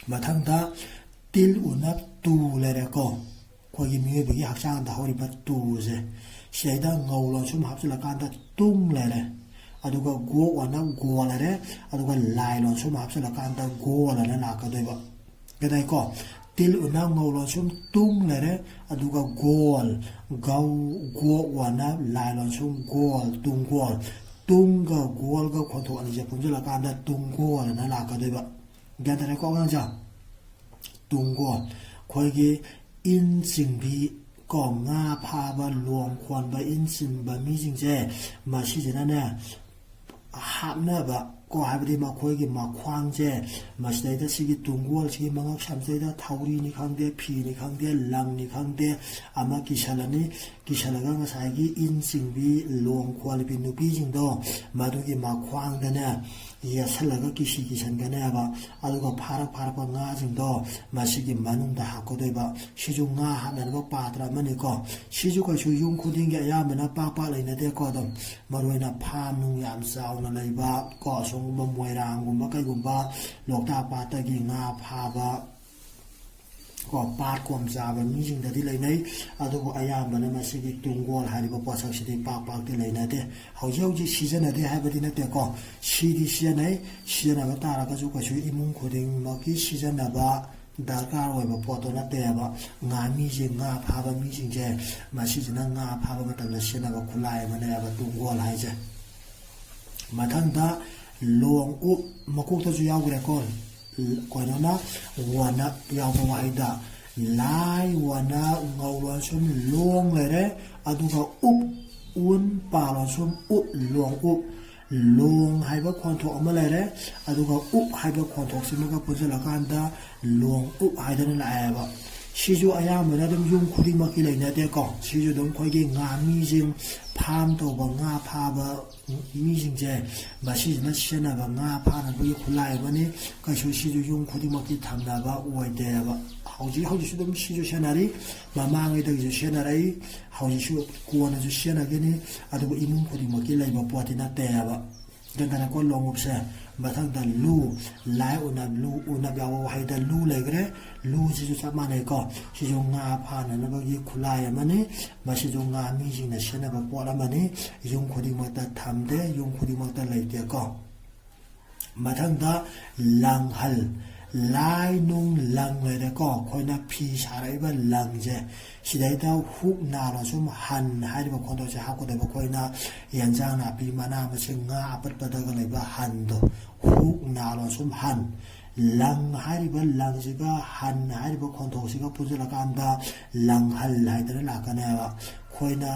ꯃꯊꯪꯗ ꯇꯤꯜ ꯎꯅ ꯇꯨ ꯂꯩꯔꯦꯀꯣ꯫ ꯑꯩꯈꯣꯏꯒꯤ ꯃꯤꯑꯣꯏꯕꯒꯤ ꯍꯛꯆꯥꯡꯗ ꯍꯧꯔꯤꯕ ꯇꯨꯁꯦ, ꯁꯤꯗꯩꯗ ꯉꯧ ꯂꯣꯟꯁꯨꯝ ꯍꯥꯞꯆꯤꯜꯂꯀꯥꯟꯗ ꯇꯨꯡ ꯂꯩꯔꯦ꯫ ꯑꯗꯨꯒ ꯒꯣꯛ ꯑꯅ ꯒꯣ ꯂꯩꯔꯦ꯫ ꯑꯗꯨꯒ ꯂꯥꯏ ꯂꯣꯟꯁꯨꯝ ꯍꯥꯞꯆꯤꯜꯂꯀꯥꯟꯗ ꯒꯣꯜ ꯑꯅ ꯂꯥꯛꯀꯗꯣꯏꯕ꯫ ꯒꯗꯥꯏꯀꯣ? ꯇꯤꯜ ꯎꯅ ꯉꯧ ꯂꯣꯟꯁꯨꯝ ꯇꯨꯡ ꯂꯩꯔꯦ꯫ ꯑꯗꯨꯒ ꯒꯣꯜ, ꯒꯧ, ꯒꯣꯛ ꯋꯥꯅ ꯂꯥꯏ ꯂꯣꯟꯁꯨꯝ ꯒꯣꯜ, ꯇꯨꯡꯒꯣꯜ꯫ ꯇꯨꯡꯒ ꯒꯣꯜꯒ ꯈꯣꯟꯊꯣꯛ ꯑꯅꯤꯁꯦ ꯄꯨꯟꯁꯤꯜꯂꯀꯥꯟꯗ ꯇꯨꯡꯒꯣꯜ ꯑꯅ ꯂꯥꯛꯀꯗꯣꯏꯕ꯫ ꯒ꯭ꯌꯥꯟ ꯇꯥꯔꯦꯀꯣ ꯑꯉꯥꯡꯁꯦ? ꯇꯨꯡꯒꯣꯜ꯫ ꯑꯩꯈꯣꯏꯒꯤ ꯏꯟ ꯆꯤꯡꯕꯤ ꯀꯣ, ꯉꯥ ꯐꯥꯕ, ꯂꯣꯡ ꯈꯣꯟꯕ, ꯏꯟ ꯆꯤꯡꯕ ꯃꯤꯁꯤꯡꯁꯦ, ꯃꯁꯤꯁꯤꯅꯅꯦ, ꯍꯥꯞꯅꯕ ꯀꯣ, ꯍꯥꯏꯕꯗꯤ ꯃꯈꯣꯏꯒꯤ ꯃꯈ꯭ꯋꯥꯡꯁꯦ, ꯃꯁꯤꯗꯩꯗ ꯁꯤꯒꯤ ꯇꯨꯡꯒꯣꯜꯁꯤꯒꯤ ꯃꯉꯛ ꯁꯝꯁꯤꯗꯩꯗ ꯊꯧꯔꯤꯅꯤ ꯈꯪꯗꯦ, ꯐꯤꯅꯤ ꯈꯪꯗꯦ, ꯂꯪꯅꯤ ꯈꯪꯗꯦ, ꯑꯃ ꯀꯤꯁꯜꯂꯅꯤ꯫ ꯀꯤꯁꯜꯂꯒ ꯉꯁꯥꯏꯒꯤ ꯏꯟ ꯆꯤꯡꯕꯤ, ꯂꯣꯡ ꯈꯣꯜꯂꯤꯕꯤ ꯅꯨꯄꯤꯁꯤꯡꯗꯣ, ꯃꯗꯨꯒꯤ ꯃꯈ꯭ꯋꯥꯡꯗꯅꯦ, ꯌꯦꯠꯁꯜꯂꯒ ꯀꯤꯁꯤ ꯀꯤꯁꯟꯒꯅꯦꯕ꯫ ꯑꯗꯨꯒ ꯐꯥꯔꯛ ꯐꯥꯔꯛꯄ ꯉꯥꯁꯤꯡꯗꯣ ꯃꯁꯤꯒꯤ ꯃꯅꯨꯡꯗ ꯍꯥꯞꯀꯗꯣꯏꯕ꯫ ꯁꯤꯁꯨ ꯉꯥ ꯍꯥꯞꯅꯅꯕ ꯄꯥꯇ꯭ꯔ ꯑꯃꯅꯤꯀꯣ꯫ ꯁꯤꯁꯨ ꯀꯩꯁꯨ ꯌꯨꯝ ꯈꯨꯗꯤꯡꯒꯤ ꯑꯌꯥꯝꯕꯅ ꯄꯥꯛ ꯄꯥꯛ ꯂꯩꯅꯗꯦꯀꯣ꯫ ꯑꯗꯨꯝ ꯃꯔꯨꯑꯣꯏꯅ ꯐꯥꯝ ꯅꯨꯡ ꯌꯥꯝ ꯆꯥꯎꯅ ꯂꯩꯕ ꯀꯣ, ꯑꯁꯣꯝꯒꯨꯝꯕ ꯃꯣꯏꯔꯥꯡꯒꯨꯝꯕ ꯀꯩꯒꯨꯝꯕ, ꯂꯣꯛꯇꯥꯛ ꯄꯥꯠꯇꯒꯤ ꯉꯥ ꯐꯥꯕ, ꯀꯣ, ꯄꯥꯠ ꯀꯣꯝ ꯆꯥꯕ ꯃꯤꯁꯤꯡꯗꯗꯤ ꯂꯩꯅꯩ꯫ ꯑꯗꯨꯕꯨ ꯑꯌꯥꯝꯕꯅ ꯃꯁꯤꯒꯤ ꯇꯨꯡꯒꯣꯜ ꯍꯥꯏꯔꯤꯕ ꯄꯣꯠꯁꯛꯁꯤꯗꯤ ꯄꯥꯛ ꯄꯥꯛꯇꯤ ꯂꯩꯅꯗꯦ꯫ ꯍꯧꯖꯤꯛ ꯍꯧꯖꯤꯛ ꯁꯤꯖꯤꯟꯅꯗꯦ ꯍꯥꯏꯕꯗꯤ ꯅꯠꯇꯦꯀꯣ, ꯁꯤꯗꯤ ꯁꯤꯖꯤꯟꯅꯩ꯫ ꯁꯤꯖꯤꯟꯅꯕ ꯇꯥꯔꯒꯁꯨ ꯀꯩꯁꯨ ꯏꯃꯨꯡ ꯈꯨꯗꯤꯡꯃꯛꯀꯤ ꯁꯤꯖꯤꯟꯅꯕ ꯗꯔꯀꯥꯔ ꯑꯣꯏꯕ ꯄꯣꯠꯇꯣ ꯅꯠꯇꯦꯕ꯫ ꯉꯥꯃꯤꯁꯦ, ꯉꯥ ꯐꯥꯕ ꯃꯤꯁꯤꯡꯁꯦ, ꯃꯁꯤꯁꯤꯅ ꯉꯥ ꯐꯥꯕ ꯃꯇꯝꯗ ꯁꯤꯖꯤꯟꯅꯕ ꯈꯨꯠꯂꯥꯏ ꯑꯃꯅꯦꯕ ꯇꯨꯡꯒꯣꯜ ꯍꯥꯏꯁꯦ꯫ ꯃꯊꯪꯗ ꯂꯣꯡ ꯎꯞ, ꯃꯀꯣꯛꯇꯁꯨ ꯌꯥꯎꯈ꯭ꯔꯦꯀꯣ꯫ ꯀꯩꯅꯣꯅ ꯋꯥꯅ ꯌꯥꯎꯕ ꯋꯥꯍꯩꯗ ꯂꯥꯏ ꯋꯥꯅ ꯉꯧ ꯂꯣꯟꯁꯨꯝ ꯂꯣꯡ ꯂꯩꯔꯦ꯫ ꯑꯗꯨꯒ ꯎꯞ, ꯎꯟ ꯄꯥ ꯂꯣꯟꯁꯨꯝ ꯎꯞ, ꯂꯣꯡ ꯎꯞ꯫ ꯂꯣꯡ ꯍꯥꯏꯕ ꯈꯣꯟꯊꯣꯛ ꯑꯃ ꯂꯩꯔꯦ꯫ ꯑꯗꯨꯒ ꯎꯞ ꯍꯥꯏꯕ ꯈꯣꯟꯊꯣꯛꯁꯤꯃꯒ ꯄꯨꯟꯁꯤꯜꯂꯀꯥꯟꯗ ꯂꯣꯡ ꯎꯞ ꯍꯥꯏꯗꯅ ꯂꯥꯛꯑꯦꯕ꯫ ꯁꯤꯁꯨ ꯑꯌꯥꯝꯕꯅ ꯑꯗꯨꯝ ꯌꯨꯝ ꯈꯨꯗꯤꯡꯃꯛꯀꯤ ꯂꯩꯅꯗꯦꯀꯣ꯫ ꯁꯤꯁꯨ ꯑꯗꯨꯝ ꯑꯩꯈꯣꯏꯒꯤ ꯉꯥꯃꯤꯁꯤꯡ, ꯐꯥꯝ ꯇꯧꯕ, ꯉꯥ ꯐꯥꯕ ꯃꯤꯁꯤꯡꯁꯦ, ꯃꯁꯤꯁꯤꯅ ꯁꯤꯖꯤꯟꯅꯕ ꯉꯥ ꯐꯥꯅꯕꯒꯤ ꯈꯨꯠꯂꯥꯏ ꯑꯃꯅꯤ꯫ ꯀꯩꯁꯨ ꯁꯤꯁꯨ ꯌꯨꯝ ꯈꯨꯗꯤꯡꯃꯛꯀꯤ ꯊꯝꯅꯕ ꯑꯣꯏꯗꯦꯕ꯫ ꯍꯧꯖꯤꯛ ꯍꯧꯖꯤꯛꯁꯨ ꯑꯗꯨꯝ ꯁꯤꯁꯨ ꯁꯤꯖꯤꯟꯅꯔꯤ, ꯃꯃꯥꯡꯉꯩꯗꯒꯤꯁꯨ ꯁꯤꯖꯤꯟꯅꯔꯛꯏ, ꯍꯧꯖꯤꯛꯁꯨ ꯀꯣꯟꯅꯁꯨ ꯁꯤꯖꯤꯟꯅꯒꯅꯤ꯫ ꯑꯗꯨꯕꯨ ꯏꯃꯨꯡ ꯈꯨꯗꯤꯡꯃꯛꯀꯤ ꯂꯩꯕ ꯄꯣꯠꯇꯤ ꯅꯠꯇꯦꯕ꯫ ꯒ꯭ꯌꯥꯟ ꯇꯥꯔꯦꯀꯣ? ꯂꯣꯡꯎꯞꯁꯦ꯫ ꯃꯊꯪꯗ ꯂꯨ, ꯂꯥꯏ ꯎꯅꯞ, ꯂꯨ ꯎꯅꯞ ꯌꯥꯎꯕ ꯋꯥꯍꯩꯗ ꯂꯨ ꯂꯩꯈ꯭ꯔꯦ꯫ ꯂꯨꯁꯤꯁꯨ ꯆꯞ ꯃꯥꯟꯅꯩꯀꯣ꯫ ꯁꯤꯁꯨ ꯉꯥ ꯐꯥꯅꯅꯕꯒꯤ ꯈꯨꯠꯂꯥꯏ ꯑꯃꯅꯤ꯫ ꯃꯁꯤꯁꯨ ꯉꯥ ꯃꯤꯁꯤꯡꯅ ꯁꯤꯖꯤꯟꯅꯕ ꯄꯣꯠ ꯑꯃꯅꯤ꯫ ꯌꯨꯝ ꯈꯨꯗꯤꯡꯃꯛꯇ ꯊꯝꯗꯦ, ꯌꯨꯝ ꯈꯨꯗꯤꯡꯃꯛꯇ ꯂꯩꯇꯦꯀꯣ꯫ ꯃꯊꯪꯗ ꯂꯪꯍꯜ, ꯂꯥꯏ ꯅꯨꯡ ꯂꯪ ꯂꯩꯔꯦꯀꯣ꯫ ꯑꯩꯈꯣꯏꯅ ꯐꯤ ꯁꯥꯔꯛꯏꯕ ꯂꯪꯁꯦ, ꯁꯤꯗꯩꯗ ꯍꯨꯛ ꯅꯥ ꯂꯣꯟꯁꯨꯝ ꯍꯟ ꯍꯥꯏꯔꯤꯕ ꯈꯣꯟꯊꯣꯛꯁꯦ ꯍꯥꯞꯀꯗꯕ꯫ ꯑꯩꯈꯣꯏꯅ ꯌꯦꯟꯁꯥꯡ ꯅꯥꯄꯤ, ꯃꯅꯥ ꯃꯁꯤꯡ, ꯉꯥ ꯑꯄꯠꯄꯗꯒ ꯂꯩꯕ ꯍꯟꯗꯣ, ꯍꯨꯛ ꯅꯥ ꯂꯣꯟꯁꯨꯝ ꯍꯟ꯫ ꯂꯪ ꯍꯥꯏꯔꯤꯕ ꯂꯪꯁꯤꯒ ꯍꯟ ꯍꯥꯏꯔꯤꯕ ꯈꯣꯟꯊꯣꯛꯁꯤꯒ ꯄꯨꯟꯁꯤꯜꯂꯀꯥꯟꯗ ꯂꯪꯍꯜ ꯍꯥꯏꯗꯅ ꯂꯥꯛꯀꯅꯦꯕ꯫ ꯑꯩꯈꯣꯏꯅ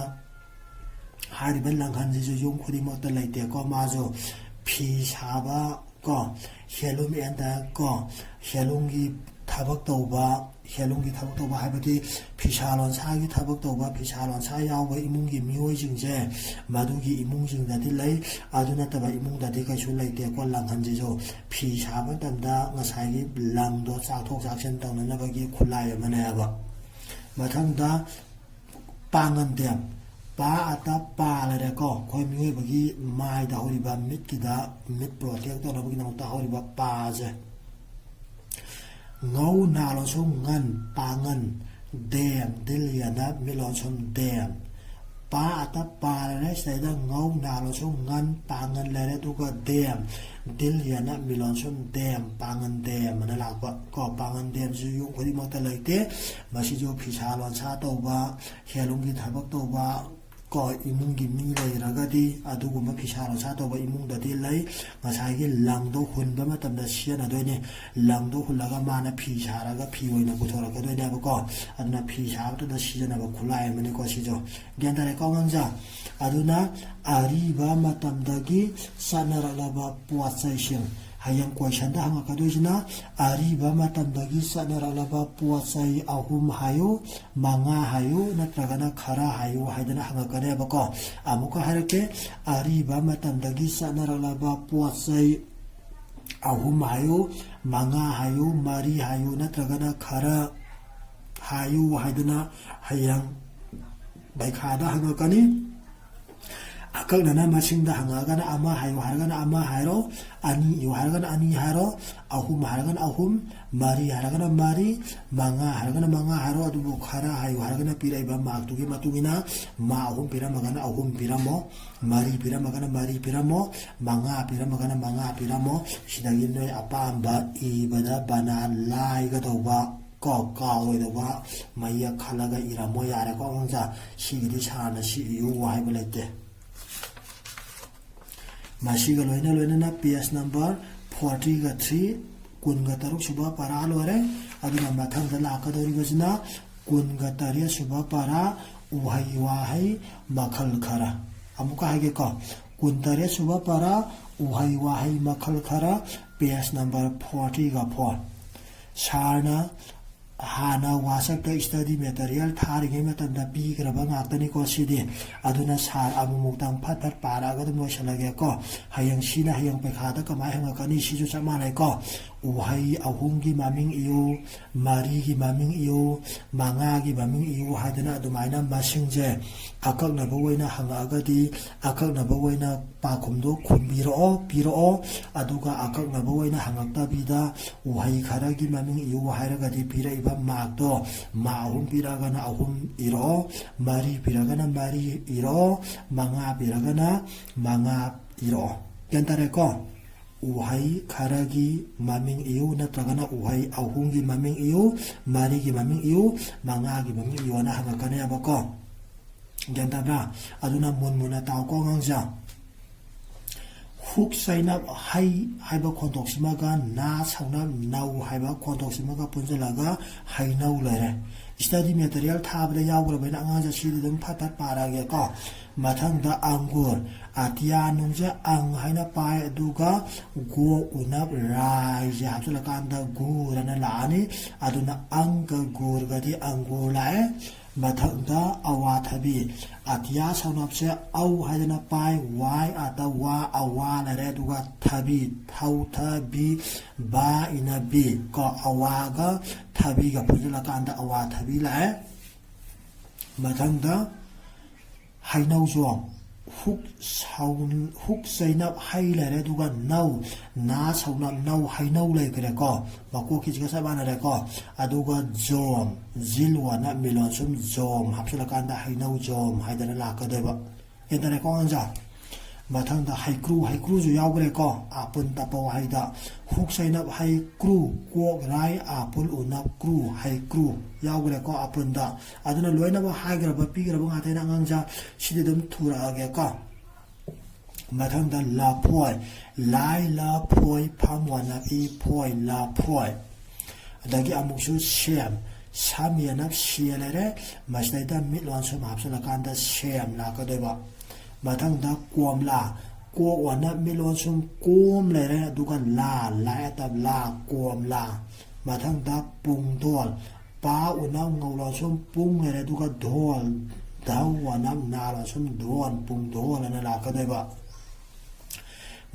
ꯍꯥꯏꯔꯤꯕ ꯂꯪꯍꯟꯁꯤꯁꯨ ꯌꯨꯝ ꯈꯨꯗꯤꯡꯃꯛꯇ ꯂꯩꯇꯦꯀꯣ꯫ ꯃꯥꯁꯨ ꯐꯤ ꯁꯥꯕ ꯀꯣ, ꯍꯦꯂꯨꯝ ꯑꯦꯟꯗ ꯀꯣ, ꯍꯦꯂꯨꯝꯒꯤ ꯊꯕꯛ ꯇꯧꯕ, ꯍꯦꯂꯨꯝꯒꯤ ꯊꯕꯛ ꯇꯧꯕ ꯍꯥꯏꯕꯗꯤ ꯐꯤꯁꯥ ꯂꯣꯟꯁꯥꯒꯤ ꯊꯕꯛ ꯇꯧꯕ, ꯐꯤꯁꯥ ꯂꯣꯟꯁꯥ ꯌꯥꯎꯕ ꯏꯃꯨꯡꯒꯤ ꯃꯤꯑꯣꯏꯁꯤꯡꯁꯦ, ꯃꯗꯨꯒꯤ ꯏꯃꯨꯡꯁꯤꯡꯗꯗꯤ ꯂꯩ꯫ ꯑꯗꯨ ꯅꯠꯇꯕ ꯏꯃꯨꯡꯗꯗꯤ ꯀꯩꯁꯨ ꯂꯩꯇꯦꯀꯣ ꯂꯪꯍꯟꯁꯤꯁꯨ꯫ ꯐꯤ ꯁꯥꯕ ꯃꯇꯝꯗ ꯉꯁꯥꯏꯒꯤ ꯂꯪꯗꯣ ꯆꯥꯛꯊꯣꯛ ꯆꯥꯛꯁꯤꯟ ꯇꯧꯅꯅꯕꯒꯤ ꯈꯨꯠꯂꯥꯏ ꯑꯃꯅꯦꯕ꯫ ꯃꯊꯪꯗ ꯄꯥꯉꯟꯗꯦꯝ, ꯄꯥ ꯑꯇ ꯄꯥ ꯂꯩꯔꯦꯀꯣ꯫ ꯑꯩꯈꯣꯏ ꯃꯤꯑꯣꯏꯕꯒꯤ ꯃꯥꯏꯗ ꯍꯧꯔꯤꯕ, ꯃꯤꯠꯀꯤꯗ, ꯃꯤꯠ ꯄ꯭ꯔꯣꯇꯦꯛ ꯇꯧꯅꯕꯒꯤꯗꯃꯛꯇ ꯍꯧꯔꯤꯕ ꯄꯥꯁꯦ꯫ ꯉꯧ ꯅꯥ ꯂꯣꯟꯁꯨꯝ ꯉꯟ, ꯄꯥꯉꯟ꯫ ꯗꯦꯝ, ꯗꯤꯜ ꯌꯦꯅ ꯃꯤ ꯂꯣꯟꯁꯨꯝ ꯗꯦꯝ꯫ ꯄꯥ ꯑꯇ ꯄꯥ ꯂꯩꯔꯦ, ꯁꯤꯗꯩꯗ ꯉꯧ ꯅꯥ ꯂꯣꯟꯁꯨꯝ ꯉꯟ, ꯄꯥꯉꯟ ꯂꯩꯔꯦ, ꯑꯗꯨꯒ ꯗꯦꯝ, ꯗꯤꯜ ꯌꯦꯅ ꯃꯤ ꯂꯣꯟꯁꯨꯝ ꯗꯦꯝ, ꯄꯥꯉꯟ ꯗꯦꯝ ꯑꯅ ꯂꯥꯛꯄ ꯀꯣ꯫ ꯄꯥꯉꯟ ꯗꯦꯝꯁꯤꯁꯨ ꯌꯨꯝ ꯈꯨꯗꯤꯡꯃꯛꯇ ꯂꯩꯇꯦ꯫ ꯃꯁꯤꯁꯨ ꯐꯤꯁꯥ ꯂꯣꯟꯁꯥ ꯇꯧꯕ, ꯍꯦꯟꯂꯨꯝꯒꯤ ꯊꯕꯛ ꯇꯧꯕ ꯀꯣ, ꯏꯃꯨꯡꯒꯤ ꯃꯤ ꯂꯩꯔꯒꯗꯤ ꯑꯗꯨꯒꯨꯝꯕ ꯐꯤꯁꯥ ꯂꯣꯟꯁꯥ ꯇꯧꯕ ꯏꯃꯨꯡꯗꯗꯤ ꯂꯩ꯫ ꯉꯁꯥꯏꯒꯤ ꯂꯪꯗꯣ ꯍꯨꯟꯕ ꯃꯇꯝꯗ ꯁꯤꯖꯤꯟꯅꯗꯣꯏꯅꯦ꯫ ꯂꯪꯗꯣ ꯍꯨꯜꯂꯒ ꯃꯥꯅ ꯐꯤ ꯁꯥꯔꯒ ꯐꯤ ꯑꯣꯏꯅ ꯄꯨꯊꯣꯔꯛꯀꯗꯣꯏꯅꯦꯕꯀꯣ꯫ ꯑꯗꯨꯅ ꯐꯤ ꯁꯥꯕꯗꯨꯗ ꯁꯤꯖꯤꯟꯅꯕ ꯈꯨꯠꯂꯥꯏ ꯑꯃꯅꯤꯀꯣ ꯁꯤꯁꯨ꯫ ꯒ꯭ꯌꯥꯟ ꯇꯥꯔꯦꯀꯣ ꯑꯉꯥꯡꯁꯥ? ꯑꯗꯨꯅ ꯑꯔꯤꯕ ꯃꯇꯝꯗꯒꯤ ꯆꯠꯅꯔꯛꯂꯕ ꯄꯣꯠ ꯆꯩꯁꯤꯡ꯫ ꯍꯌꯦꯡ ꯀꯣꯏꯁꯟꯗ ꯍꯪꯉꯛꯀꯗꯣꯏꯁꯤꯅ ꯑꯔꯤꯕ ꯃꯇꯝꯗꯒꯤ ꯆꯠꯅꯔꯛꯂꯕ ꯄꯣꯠ ꯆꯩ ꯑꯍꯨꯝ ꯍꯥꯏꯌꯨ, ꯃꯉꯥ ꯍꯥꯏꯌꯨ, ꯅꯠꯇ꯭ꯔꯒꯅ ꯈꯔ ꯍꯥꯏꯌꯨ ꯍꯥꯏꯗꯅ ꯍꯪꯉꯛꯀꯅꯦꯕꯀꯣ꯫ ꯑꯃꯨꯛꯀ ꯍꯥꯏꯔꯛꯀꯦ, ꯑꯔꯤꯕ ꯃꯇꯝꯗꯒꯤ ꯆꯠꯅꯔꯛꯂꯕ ꯄꯣꯠ ꯆꯩ ꯑꯍꯨꯝ ꯍꯥꯏꯌꯨ, ꯃꯉꯥ ꯍꯥꯏꯌꯨ, ꯃꯔꯤ ꯍꯥꯏꯌꯨ, ꯅꯠꯇ꯭ꯔꯒꯅ ꯈꯔ ꯍꯥꯏꯌꯨ ꯍꯥꯏꯗꯅ ꯍꯌꯦꯡ ꯄꯩꯈꯥꯗ ꯍꯪꯉꯛꯀꯅꯤ꯫ ꯑꯀꯛꯅꯅ ꯃꯁꯤꯡꯗ ꯍꯪꯉꯛꯑꯒꯅ ꯑꯃ ꯍꯥꯏꯌꯨ ꯍꯥꯏꯔꯒꯅ ꯑꯃ ꯍꯥꯏꯔꯣ, ꯑꯅꯤ ꯏꯌꯨ ꯍꯥꯏꯔꯒꯅ ꯑꯅꯤ ꯍꯥꯏꯔꯣ, ꯑꯍꯨꯝ ꯍꯥꯏꯔꯒꯅ ꯑꯍꯨꯝ, ꯃꯔꯤ ꯍꯥꯏꯔꯒꯅ ꯃꯔꯤ, ꯃꯉꯥ ꯍꯥꯏꯔꯒꯅ ꯃꯉꯥ ꯍꯥꯏꯔꯣ꯫ ꯑꯗꯨꯕꯨ ꯈꯔ ꯍꯥꯏꯌꯨ ꯍꯥꯏꯔꯒꯅ ꯄꯤꯔꯛꯏꯕ ꯃꯥꯔꯛꯇꯨꯒꯤ ꯃꯇꯨꯡ ꯏꯟꯅ ꯃꯥ ꯑꯍꯨꯝ ꯄꯤꯔꯝꯃꯒꯅ ꯑꯍꯨꯝ ꯄꯤꯔꯝꯃꯣ, ꯃꯔꯤ ꯄꯤꯔꯝꯃꯒꯅ ꯃꯔꯤ ꯄꯤꯔꯝꯃꯣ, ꯃꯉꯥ ꯄꯤꯔꯝꯃꯒꯅ ꯃꯉꯥ ꯄꯤꯔꯝꯃꯣ꯫ ꯁꯤꯗꯒꯤ ꯅꯣꯏ ꯑꯄꯥꯝꯕ ꯏꯕꯗ ꯕꯅꯥꯟ ꯂꯥꯏꯒꯗꯧꯕ ꯀꯣ, ꯀꯥꯎꯔꯣꯏꯗꯧꯕ ꯃꯌꯦꯛ ꯈꯜꯂꯒ ꯏꯔꯝꯃꯣ꯫ ꯌꯥꯔꯦꯀꯣ ꯑꯉꯥꯡꯁꯥ? ꯁꯤꯒꯤꯗꯤ ꯁꯥꯔꯅ ꯁꯤ ꯏꯌꯨ ꯍꯥꯏꯕ ꯂꯩꯇꯦ꯫ ꯃꯁꯤꯒ ꯂꯣꯏꯅ ꯂꯣꯏꯅꯅ page number forty-ꯒ three, ꯀꯨꯟꯒ ꯇꯔꯨꯛ ꯁꯨꯕ ꯄꯔꯥ ꯂꯣꯏꯔꯦ꯫ ꯑꯗꯨꯅ ꯃꯊꯪꯗ ꯂꯥꯛꯀꯗꯧꯔꯤꯕꯁꯤꯅ ꯀꯨꯟꯒ ꯇꯔꯦꯠ ꯁꯨꯕ ꯄꯔꯥ, ꯎꯍꯩ ꯋꯥꯍꯩ ꯃꯈꯜ ꯈꯔ꯫ ꯑꯃꯨꯛꯀ ꯍꯥꯏꯒꯦꯀꯣ, ꯀꯨꯟꯇꯔꯦꯠ ꯁꯨꯕ ꯄꯔꯥ, ꯎꯍꯩ ꯋꯥꯍꯩ ꯃꯈꯜ ꯈꯔ, page number forty-ꯒ four꯫ ꯁꯥꯔꯅ ꯍꯥꯟꯅ ꯋꯥꯆꯞꯇ study material ꯊꯥꯔꯤꯉꯩ ꯃꯇꯝꯗ ꯄꯤꯈ꯭ꯔꯕ ꯉꯥꯛꯇꯅꯤꯀꯣ ꯁꯤꯗꯤ꯫ ꯑꯗꯨꯅ ꯁꯥꯔ ꯑꯃꯨꯛꯃꯨꯛꯇꯪ ꯐꯠ ꯐꯠ ꯄꯥꯔꯛꯑꯒ ꯑꯗꯨꯝ ꯂꯣꯏꯁꯤꯜꯂꯒꯦꯀꯣ꯫ ꯍꯌꯦꯡ ꯁꯤꯅ ꯍꯌꯦꯡ ꯄꯩꯈꯥꯗ ꯀꯃꯥꯏꯅ ꯍꯪꯉꯛꯀꯅꯤ, ꯁꯤꯁꯨ ꯆꯞ ꯃꯥꯟꯅꯩꯀꯣ꯫ ꯎꯍꯩ ꯑꯍꯨꯝꯒꯤ ꯃꯃꯤꯡ ꯏꯌꯨ, ꯃꯔꯤꯒꯤ ꯃꯃꯤꯡ ꯏꯌꯨ, ꯃꯉꯥꯒꯤ ꯃꯃꯤꯡ ꯏꯌꯨ ꯍꯥꯏꯗꯅ ꯑꯗꯨꯃꯥꯏꯅ ꯃꯁꯤꯡꯁꯦ ꯑꯀꯛꯅꯕ ꯑꯣꯏꯅ ꯍꯪꯉꯛꯑꯒꯗꯤ ꯑꯀꯛꯅꯕ ꯑꯣꯏꯅ ꯄꯥꯎꯈꯨꯝꯗꯣ ꯈꯨꯝꯕꯤꯔꯛꯑꯣ, ꯄꯤꯔꯛꯑꯣ꯫ ꯑꯗꯨꯒ ꯑꯀꯛꯅꯕ ꯑꯣꯏꯅ ꯍꯪꯉꯛꯇꯕꯤꯗ ꯎꯍꯩ ꯈꯔꯒꯤ ꯃꯃꯤꯡ ꯏꯌꯨ ꯍꯥꯏꯔꯒꯗꯤ ꯄꯤꯔꯛꯏꯕ ꯃꯥꯔꯛꯇꯣ, ꯃꯥꯔꯛ ꯑꯍꯨꯝ ꯄꯤꯔꯛꯑꯒꯅ ꯑꯍꯨꯝ ꯏꯔꯛꯑꯣ, ꯃꯔꯤ ꯄꯤꯔꯒꯅ ꯃꯔꯤ ꯏꯔꯛꯑꯣ, ꯃꯉꯥ ꯄꯤꯔꯒꯅ ꯃꯉꯥ ꯏꯔꯛꯑꯣ꯫ ꯒ꯭ꯌꯥꯟ ꯇꯥꯔꯦꯀꯣ? ꯎꯍꯩ ꯈꯔꯒꯤ ꯃꯃꯤꯡ ꯏꯌꯨ, ꯅꯠꯇ꯭ꯔꯒꯅ ꯎꯍꯩ ꯑꯍꯨꯝꯒꯤ ꯃꯃꯤꯡ ꯏꯌꯨ, ꯃꯔꯤꯒꯤ ꯃꯃꯤꯡ ꯏꯌꯨ, ꯃꯉꯥꯒꯤ ꯃꯃꯤꯡ ꯏꯌꯨꯅ ꯍꯪꯉꯛꯀꯅꯦꯕꯀꯣ꯫ ꯒ꯭ꯌꯥꯟ ꯇꯥꯕ꯭ꯔꯥ? ꯑꯗꯨꯅ ꯃꯨꯟ ꯃꯨꯟꯅ ꯇꯥꯎꯀꯣ ꯑꯉꯥꯡꯁꯦ꯫ ꯍꯨꯛ ꯆꯩꯅꯞ ꯍꯩ ꯍꯥꯏꯕ ꯈꯣꯟꯊꯣꯛꯁꯤꯃꯒ ꯅꯥ ꯁꯧꯅꯞ ꯅꯧ ꯍꯥꯏꯕ ꯈꯣꯟꯊꯣꯛꯁꯤꯃꯒ ꯄꯨꯟꯁꯤꯜꯂꯒ ꯍꯩꯅꯧ ꯂꯩꯔꯦ꯫ ꯏꯁꯇꯗꯤ ꯃꯦꯇꯔꯤꯌꯦꯜ ꯊꯥꯕꯗ ꯌꯥꯎꯈ꯭ꯔꯕꯅꯤꯅ ꯑꯉꯥꯡꯁꯦ ꯁꯤꯗꯤ ꯑꯗꯨꯝ ꯐꯠ ꯐꯠ ꯄꯥꯔꯛꯑꯒꯦꯀꯣ꯫ ꯃꯊꯪꯗ ꯑꯪꯒꯨꯔ, ꯑꯇꯤꯌꯥ ꯅꯨꯡꯁꯦ ꯑꯪ ꯍꯥꯏꯅ ꯄꯥꯏ, ꯑꯗꯨꯒ ꯒꯣ ꯎꯅꯞ ꯔꯥꯏꯁꯦ ꯍꯥꯞꯆꯤꯜꯂꯀꯥꯟꯗ ꯒꯨꯔ ꯑꯅ ꯂꯥꯛꯑꯅꯤ꯫ ꯑꯗꯨꯅ ꯑꯪꯒ ꯒꯨꯔꯒꯗꯤ ꯑꯪꯒꯨꯔ ꯂꯥꯛꯑꯦ꯫ ꯃꯊꯪꯗ ꯑꯋꯥꯊꯕꯤ, ꯑꯇꯤꯌꯥ ꯁꯧꯅꯞꯁꯦ ꯑꯧ ꯍꯥꯏꯗꯅ ꯄꯥꯏ, ꯋꯥꯏ ꯑꯥꯇ ꯋꯥ, ꯑꯋꯥ ꯂꯩꯔꯦ, ꯑꯗꯨꯒ ꯊꯕꯤ, ꯊꯧ ꯊꯕꯤ, ꯕꯥ ꯏꯅ ꯕꯤ ꯀꯣ, ꯑꯋꯥꯒ ꯊꯕꯤꯒ ꯄꯨꯟꯁꯤꯜꯂꯀꯥꯟꯗ ꯑꯋꯥꯊꯕꯤ ꯂꯥꯛꯑꯦ꯫ ꯃꯊꯪꯗ ꯍꯩꯅꯧꯖꯣꯝ, ꯍꯨꯛ ꯁꯧ-, ꯍꯨꯛ ꯆꯩꯅꯞ ꯍꯩ ꯂꯩꯔꯦ, ꯑꯗꯨꯒ ꯅꯧ, ꯅꯥ ꯁꯧꯅꯞ ꯅꯧ, ꯍꯩꯅꯧ ꯂꯩꯈ꯭ꯔꯦꯀꯣ, ꯃꯀꯣꯛꯀꯤꯁꯤꯒ ꯆꯞ ꯃꯥꯟꯅꯔꯦꯀꯣ꯫ ꯑꯗꯨꯒ ꯖꯣꯝ, ꯖꯤꯜ ꯋꯥꯅ ꯃꯤꯂꯣꯟ ꯁꯨꯝ ꯖꯣꯝ ꯍꯥꯞꯆꯤꯜꯂꯀꯥꯟꯗ ꯍꯩꯅꯧ ꯖꯣꯝ ꯍꯥꯏꯗꯅ ꯂꯥꯛꯀꯗꯣꯏꯕ꯫ ꯒ꯭ꯌꯥꯟ ꯇꯥꯔꯦꯀꯣ ꯑꯉꯥꯡꯁꯦ? ꯃꯊꯪꯗ ꯍꯩꯀ꯭ꯔꯨ, ꯍꯩꯀ꯭ꯔꯨꯁꯨ ꯌꯥꯎꯈ꯭ꯔꯦꯀꯣ, ꯑꯥꯄꯨꯟ ꯇꯄꯧ ꯍꯩꯗ꯫ ꯍꯨꯛ ꯆꯩꯅꯞ ꯍꯩꯀ꯭ꯔꯨ, ꯀꯣꯛ ꯔꯥꯏ ꯑꯥꯄꯨꯜ ꯎꯅꯞ ꯀ꯭ꯔꯨ, ꯍꯩꯀ꯭ꯔꯨ ꯌꯥꯎꯈ꯭ꯔꯦꯀꯣ ꯑꯥꯄꯨꯟꯗ꯫ ꯑꯗꯨꯅ ꯂꯣꯏꯅꯃꯛ ꯍꯥꯏꯈ꯭ꯔꯕ, ꯄꯤꯈ꯭ꯔꯕ ꯉꯥꯛꯇꯅꯤꯅ ꯑꯉꯥꯡꯁꯦ, ꯁꯤꯗꯤ ꯑꯗꯨꯝ ꯊꯨꯔꯛꯑꯒꯦꯀꯣ꯫ ꯃꯊꯪꯗ ꯂꯐꯣꯏ, ꯂꯥꯏ ꯂꯐꯣꯏ, ꯐꯝ ꯋꯥꯅꯞ ꯏ ꯐꯣꯏ, ꯂꯐꯣꯏ꯫ ꯑꯗꯒꯤ ꯑꯃꯨꯛꯁꯨ ꯁꯦꯝ, ꯁꯝ ꯌꯦꯅꯞ ꯁꯦ ꯂꯩꯔꯦ, ꯃꯁꯤꯗꯩꯗ ꯃꯤꯠꯂꯣꯟ ꯁꯨꯝ ꯍꯥꯞꯆꯤꯜꯂꯀꯥꯟꯗ ꯁꯦꯝ ꯂꯥꯛꯀꯗꯣꯏꯕ꯫ ꯃꯊꯪꯗ ꯀꯣꯝꯂꯥ, ꯀꯣꯛ ꯋꯥꯅꯞ ꯃꯤꯠꯂꯣꯟ ꯁꯨꯝ ꯀꯣꯝ ꯂꯩꯔꯦ, ꯑꯗꯨꯒ ꯂꯥ, ꯂꯥꯏ ꯑꯇꯞ ꯂꯥ, ꯀꯣꯝꯂꯥ꯫ ꯃꯊꯪꯗ ꯄꯨꯡꯗꯣꯜ, ꯄꯥ ꯎꯅꯞ ꯉꯧꯂꯣꯟ ꯁꯨꯝ ꯄꯨꯡ ꯂꯩꯔꯦ, ꯑꯗꯨꯒ ꯙꯣꯜ, ꯙꯧ ꯋꯥꯅꯞ ꯅꯥꯂꯣꯟ ꯁꯨꯝ ꯙꯣꯟ, ꯄꯨꯡꯗꯣꯜ ꯑꯅ ꯂꯥꯛꯀꯗꯣꯏꯕ꯫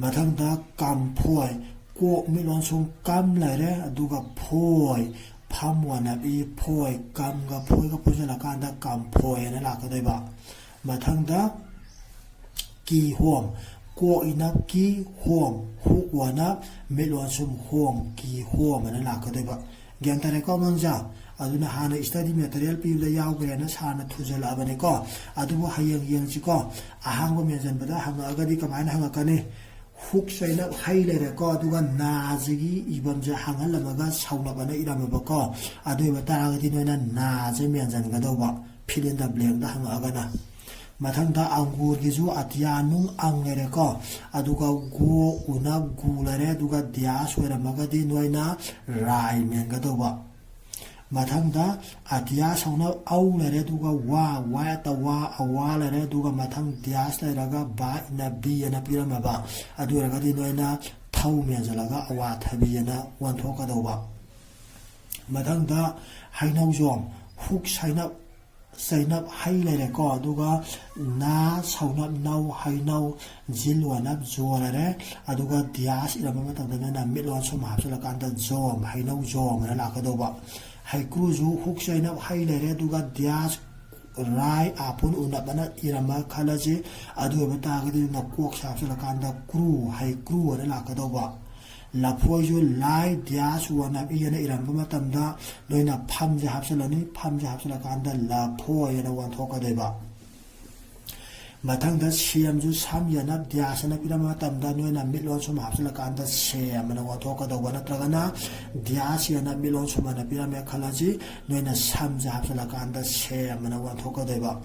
ꯃꯊꯪꯗ ꯀꯝꯐꯣꯏ, ꯀꯣꯛ ꯃꯤꯠ ꯂꯣꯟꯁꯨꯝ ꯀꯝ ꯂꯩꯔꯦ, ꯑꯗꯨꯒ ꯐꯣꯏ, ꯐꯝ ꯋꯥꯅꯞ ꯏ, ꯐꯣꯏ, ꯀꯝꯒ ꯐꯣꯏꯒ ꯄꯨꯟꯁꯤꯜꯂꯀꯥꯟꯗ ꯀꯝꯐꯣꯏ ꯍꯥꯏꯅ ꯂꯥꯛꯀꯗꯣꯏꯕ꯫ ꯃꯊꯪꯗ ꯀꯤꯍꯣꯝ, ꯀꯣꯛ ꯏꯅꯞ ꯀꯤ, ꯍꯣꯝ, ꯍꯨꯛ ꯋꯥꯅꯞ ꯃꯤꯠ ꯂꯣꯟꯁꯨꯝ ꯍꯣꯝ, ꯀꯤꯍꯣꯝ ꯍꯥꯏꯅ ꯂꯥꯛꯀꯗꯣꯏꯕ꯫ ꯒ꯭ꯌꯥꯟ ꯇꯥꯔꯦꯀꯣ ꯑꯉꯥꯡꯁꯥ? ꯑꯗꯨꯅ ꯍꯥꯟꯅ study material ꯄꯤꯕꯗ ꯌꯥꯎꯈ꯭ꯔꯦꯅ ꯁꯥꯔꯅ ꯊꯨꯖꯜꯂꯛꯑꯕꯅꯤꯀꯣ꯫ ꯑꯗꯨꯕꯨ ꯍꯌꯦꯡ ꯌꯦꯡꯁꯤꯀꯣ꯫ ꯑꯍꯥꯡꯕ ꯃꯦꯟꯁꯤꯟꯕꯗ ꯍꯪꯉꯛꯑꯒꯗꯤ ꯀꯃꯥꯏꯅ ꯍꯪꯉꯛꯀꯅꯤ? ꯍꯨꯛ ꯆꯩꯅꯞ ꯍꯩ ꯂꯩꯔꯦꯀꯣ, ꯑꯗꯨꯒ ꯅꯥꯁꯤꯒꯤ ꯏꯐꯝꯁꯦ ꯍꯥꯡꯍꯜꯂꯝꯃꯒ ꯁꯧꯅꯞ ꯑꯅ ꯏꯔꯝꯃꯕꯀꯣ꯫ ꯑꯗꯨ ꯑꯣꯏꯕ ꯇꯥꯔꯒꯗꯤ ꯅꯣꯏꯅ ꯅꯥꯁꯦ ꯃꯦꯟꯁꯤꯟꯒꯗꯧꯕ, fill in the blankꯗ ꯍꯪꯉꯛꯑꯒꯅ꯫ ꯃꯊꯪꯗ ꯑꯪꯒꯨꯔꯒꯤꯁꯨ ꯑꯇꯤꯌꯥ ꯅꯨꯡ ꯑꯪ ꯂꯩꯔꯦꯀꯣ, ꯑꯗꯨꯒ ꯒꯣ ꯎꯅ ꯒꯨ ꯂꯩꯔꯦ, ꯑꯗꯨꯒ ꯗ꯭ꯌꯥꯁ ꯑꯣꯏꯔꯝꯃꯒꯗꯤ ꯅꯣꯏꯅ ꯔꯥꯏ ꯃꯦꯟꯒꯗꯧꯕ꯫ ꯃꯊꯪꯗ ꯑꯇꯤꯌꯥ ꯁꯧꯅ ꯑꯧ ꯂꯩꯔꯦ, ꯑꯗꯨꯒ ꯋꯥ, ꯋꯥ ꯑꯠꯇ ꯋꯥ, ꯑꯋꯥ ꯂꯩꯔꯦ, ꯑꯗꯨꯒ ꯃꯊꯪ ꯗ꯭ꯌꯥꯁ ꯂꯩꯔꯒ ꯕꯥ ꯏꯅ ꯕꯤ ꯑꯅ ꯄꯤꯔꯝꯃꯕ꯫ ꯑꯗꯨ ꯑꯣꯏꯔꯒꯗꯤ ꯅꯣꯏꯅ ꯊꯧ ꯃꯦꯟꯁꯤꯜꯂꯒ ꯑꯋꯥꯊꯕꯤ ꯑꯅ ꯑꯣꯟꯊꯣꯛꯀꯗꯧꯕ꯫ ꯃꯊꯪꯗ ꯍꯩꯅꯧꯖꯣꯝ, ꯍꯨꯛ ꯁꯩꯅꯞ, ꯆꯩꯅꯞ ꯍꯩ ꯂꯩꯔꯦꯀꯣ, ꯑꯗꯨꯒ ꯅꯥ ꯁꯧꯅꯞ ꯅꯧ ꯍꯩꯅꯧ, ꯖꯤꯜ ꯋꯥꯅꯞ ꯖꯣ ꯂꯩꯔꯦ, ꯑꯗꯨꯒ ꯗ꯭ꯌꯥꯁ ꯏꯔꯝꯕ ꯃꯇꯝꯗ ꯅꯣꯏꯅ ꯃꯤꯠ ꯂꯣꯟ ꯁꯨꯝ ꯍꯥꯞꯆꯤꯜꯂꯀꯥꯟꯗ ꯖꯣꯝ, ꯍꯩꯅꯧ ꯖꯣꯝ ꯍꯥꯏꯅ ꯂꯥꯛꯀꯗꯧꯕ꯫ ꯍꯩꯀ꯭ꯔꯨꯁꯨ ꯍꯨꯛ ꯆꯩꯅꯞ ꯍꯩ ꯂꯩꯔꯦ, ꯑꯗꯨꯒ ꯗ꯭ꯌꯥꯁ ꯔꯥꯏ ꯑꯥꯄꯨꯟ ꯎꯅꯞ ꯑꯅ ꯏꯔꯝꯕ ꯈꯜꯂꯁꯤ꯫ ꯑꯗꯨ ꯑꯣꯏꯕ ꯇꯥꯔꯒꯗꯤ ꯅꯣꯏꯅ ꯀꯣꯛꯁꯦ ꯍꯥꯞꯆꯤꯜꯂꯀꯥꯟꯗ ꯀ꯭ꯔꯨ, ꯍꯩꯀ꯭ꯔꯨ ꯍꯥꯏꯅ ꯂꯥꯛꯀꯗꯧꯕ꯫ ꯂꯐꯣꯏꯁꯨ ꯂꯥꯏ ꯗ꯭ꯌꯥꯁ ꯋꯥꯅꯞ ꯏ ꯑꯅ ꯏꯔꯝꯕ ꯃꯇꯝꯗ ꯅꯣꯏꯅ ꯐꯝꯁꯦ ꯍꯥꯞꯆꯤꯜꯂꯅꯤ꯫ ꯐꯝꯁꯦ ꯍꯥꯞꯆꯤꯜꯂꯀꯥꯟꯗ ꯂꯐꯣꯏ ꯍꯥꯏꯅ ꯑꯣꯟꯊꯣꯛꯀꯗꯣꯏꯕ꯫ ꯃꯊꯪꯗ ꯁꯦꯝꯁꯨ ꯁꯝ ꯌꯥꯅꯞ ꯗ꯭ꯌꯥꯁ ꯑꯅ ꯄꯤꯔꯝꯕ ꯃꯇꯝꯗ ꯅꯣꯏꯅ ꯃꯤꯠ ꯂꯣꯟ ꯁꯨꯝ ꯍꯥꯞꯆꯤꯜꯂꯀꯥꯟꯗ ꯁꯦꯝ ꯑꯅ ꯑꯣꯟꯊꯣꯛꯀꯗꯧꯕ, ꯅꯠꯇ꯭ꯔꯒꯅ ꯗ꯭ꯌꯥꯁ ꯌꯥꯅꯞ ꯃꯤꯠ ꯂꯣꯟ ꯁꯨꯝ ꯑꯅ ꯄꯤꯔꯝꯃꯦ ꯈꯜꯂꯁꯤ, ꯅꯣꯏꯅ ꯁꯝꯁꯦ ꯍꯥꯞꯆꯤꯜꯂꯀꯥꯟꯗ ꯁꯦꯝ ꯑꯅ ꯑꯣꯟꯊꯣꯛꯀꯗꯣꯏꯕ꯫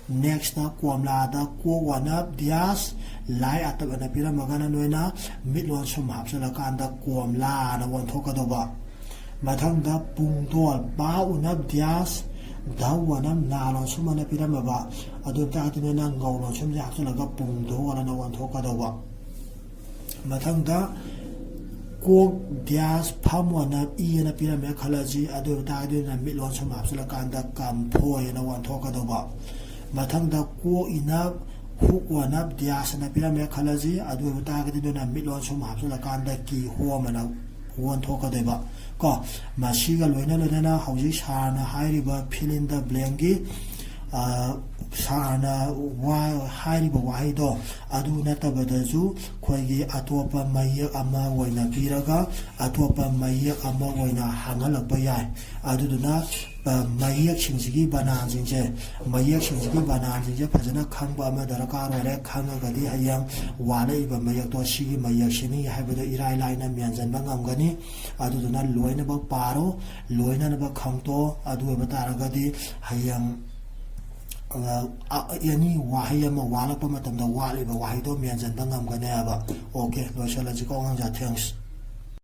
Nextꯅ ꯀꯣꯝꯂꯥꯗ ꯀꯣꯛ ꯋꯥꯅꯞ ꯗ꯭ꯌꯥꯁ ꯂꯥꯏ ꯑꯇꯞ ꯑꯅ ꯄꯤꯔꯝꯃꯒꯅ ꯅꯣꯏꯅ ꯃꯤꯠ ꯂꯣꯟ ꯁꯨꯝ ꯍꯥꯞꯆꯤꯜꯂꯀꯥꯟꯗ ꯀꯣꯝꯂꯥ ꯑꯅ ꯑꯣꯟꯊꯣꯛꯀꯗꯧꯕ꯫ ꯃꯊꯪꯗ ꯄꯨꯡꯗꯣꯜ, ꯄꯥ ꯎꯅꯞ ꯗ꯭ꯌꯥꯁ ꯙꯧ ꯋꯥꯅꯞ ꯅꯥ ꯂꯣꯟꯁꯨꯝ ꯑꯅ ꯄꯤꯔꯝꯃꯕ꯫ ꯑꯗꯨ ꯑꯣꯏ ꯇꯥꯔꯒꯗꯤ ꯅꯣꯏꯅ ꯉꯧ ꯂꯣꯟꯁꯨꯝꯁꯦ ꯍꯥꯞꯆꯤꯜꯂꯒ ꯄꯨꯡꯗꯣꯜ ꯑꯅ ꯑꯣꯟꯊꯣꯛꯀꯗꯧꯕ꯫ ꯃꯊꯪꯗ ꯀꯣꯛ ꯗ꯭ꯌꯥꯁ ꯐꯝ ꯋꯥꯅꯞ ꯏ ꯑꯅ ꯄꯤꯔꯝꯃꯦ ꯈꯜꯂꯁꯤ꯫ ꯑꯗꯨ ꯑꯣꯏ ꯇꯥꯔꯒꯗꯤ ꯅꯣꯏꯅ ꯃꯤꯠ ꯂꯣꯟ ꯁꯨꯝ ꯍꯥꯞꯆꯤꯜꯂꯀꯥꯟꯗ ꯀꯝꯐꯣꯏ ꯑꯅ ꯑꯣꯟꯊꯣꯛꯀꯗꯧꯕ꯫ ꯃꯊꯪꯗ ꯀꯣꯛ ꯏꯅꯞ ꯍꯨꯛ ꯑꯣꯏꯅ ꯗꯤꯌꯥꯁ ꯑꯅ ꯄꯤꯔꯝꯃꯦ ꯈꯜꯂꯁꯤ꯫ ꯑꯗꯨ ꯑꯣꯏꯕ ꯇꯥꯔꯒꯗꯤ ꯅꯣꯏꯅ ꯃꯤꯠꯂꯣꯟ ꯁꯨꯝ ꯍꯥꯞꯆꯤꯜꯂꯀꯥꯟꯗ ꯀꯤ ꯍꯣꯝ ꯑꯅ ꯑꯣꯟꯊꯣꯛꯀꯗꯣꯏꯕ꯫ ꯀꯣ, ꯃꯁꯤꯒ ꯂꯣꯏꯅ ꯂꯣꯏꯅꯅ ꯍꯧꯖꯤꯛ ꯁꯥꯔꯅ ꯍꯥꯏꯔꯤꯕ fill in the blankꯀꯤ, ꯑ, ꯁꯥꯔꯅ ꯋꯥ-, ꯍꯥꯏꯔꯤꯕ ꯋꯥꯍꯩꯗꯣ ꯑꯗꯨ ꯅꯠꯇꯕꯗꯁꯨ ꯑꯩꯈꯣꯏꯒꯤ ꯑꯇꯣꯞꯄ ꯃꯌꯦꯛ ꯑꯃ ꯑꯣꯏꯅ ꯄꯤꯔꯒ ꯑꯇꯣꯞꯄ ꯃꯌꯦꯛ ꯑꯃ ꯑꯣꯏꯅ ꯍꯥꯡꯍꯜꯂꯛꯄ ꯌꯥꯏ꯫ ꯑꯗꯨꯗꯨꯅ, ꯑ, ꯃꯌꯦꯛꯁꯤꯡꯁꯤꯒꯤ ꯕꯅꯥꯟꯁꯤꯡꯁꯦ, ꯃꯌꯦꯛꯁꯤꯡꯁꯤꯒꯤ ꯕꯅꯥꯟꯁꯤꯡꯁꯦ ꯐꯖꯅ ꯈꯪꯕ ꯑꯃ ꯗꯔꯀꯥꯔ ꯑꯣꯏꯔꯦ꯫ ꯈꯪꯉꯒꯗꯤ ꯍꯌꯦꯡ ꯋꯥꯠꯂꯛꯏꯕ ꯃꯌꯦꯛꯇꯣ ꯁꯤꯒꯤ ꯃꯌꯦꯛꯁꯤꯅꯤ ꯍꯥꯏꯕꯗꯣ ꯏꯔꯥꯏ ꯂꯥꯏꯅ ꯃꯦꯟꯁꯤꯟꯕ ꯉꯝꯒꯅꯤ꯫ ꯑꯗꯨꯗꯨꯅ ꯂꯣꯏꯅꯃꯛ ꯄꯥꯔꯣ, ꯂꯣꯏꯅꯅꯕ ꯈꯪꯇꯣꯛꯑꯣ꯫ ꯑꯗꯨ ꯑꯣꯏꯕ ꯇꯥꯔꯒꯗꯤ ꯍꯌꯦꯡ, ꯑ, ꯑ, ꯑꯦꯅꯤ ꯋꯥꯍꯩ ꯑꯃ ꯋꯥꯠꯂꯛꯄ ꯃꯇꯝꯗ ꯋꯥꯠꯂꯤꯕ ꯋꯥꯍꯩꯗꯣ ꯃꯦꯟꯁꯤꯟꯕ ꯉꯝꯒꯅꯤ ꯍꯥꯏꯕ꯫ ꯑꯣꯀꯦ, ꯂꯣꯏꯁꯤꯜꯂꯁꯤꯀꯣ ꯑꯉꯥꯡꯁꯥ꯫ ꯊꯦꯡꯁ꯫